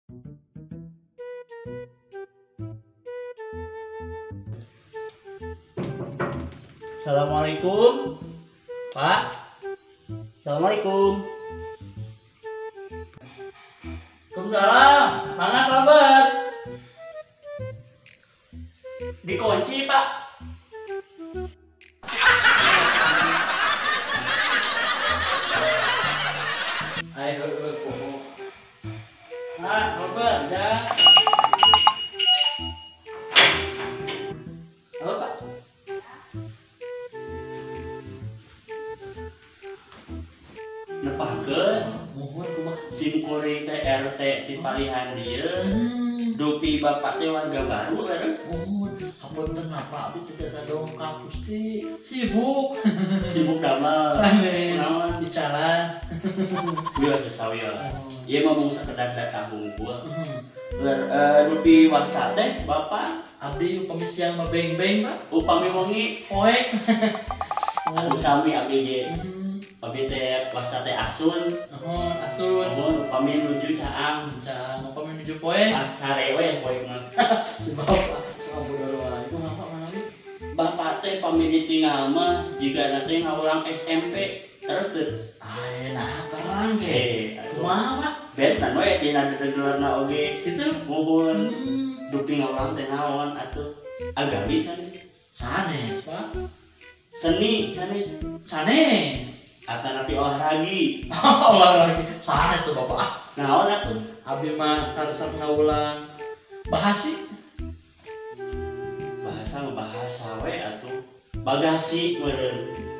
Assalamualaikum, Pak. Assalamualaikum. Waalaikumsalam. Mangga selamat. Dikunci, Pak. Ayo, poho. Nah, Robert, ya. Halo, Pak. Nepangkeun Muhun kumaha? Sim kuring teh RT di palihan dieu. Dupi bapak teh warga baru terus. Muhun, hapunten Pak, abdi teh tiasa dongkap Gusti. Sibuk. Sibuk damel. Sanes. Kunaon? Di jalan. Wieu sawieu. Ieu mah mung sekedar data hungkul. Dupi wasta teh bapak Abdi upami siang mah beng-beng, Pak. Upami wengi Poek. Atuh sami abdi ge. Abdi teh wasta teh asun. Nuhun, asun. Nuhun, upami nuju caang. Caang, upami nuju poek. Ah, sare we poek mah. Si bapak, si bodoh wae. Kumaha Pak manawi? Bapak teh pami ditinggal mah jigana teh ngawulang SMP terus teu. Ah, nah terang ge. Kumaha, Pak? Benten we tina gelarna oge. Kitu? Muhun. Dupi ngawulang teh naon atuh? Agawi sanes. Sanes, Pak. Seni sanes. Sanes. Atanapi olahraga. Olahraga. Sanes tuh Bapak. Naon atuh? Abdi mah karesep ngawulang bahasi. Bahasa mah bahasa we atuh. Bagasi meureun.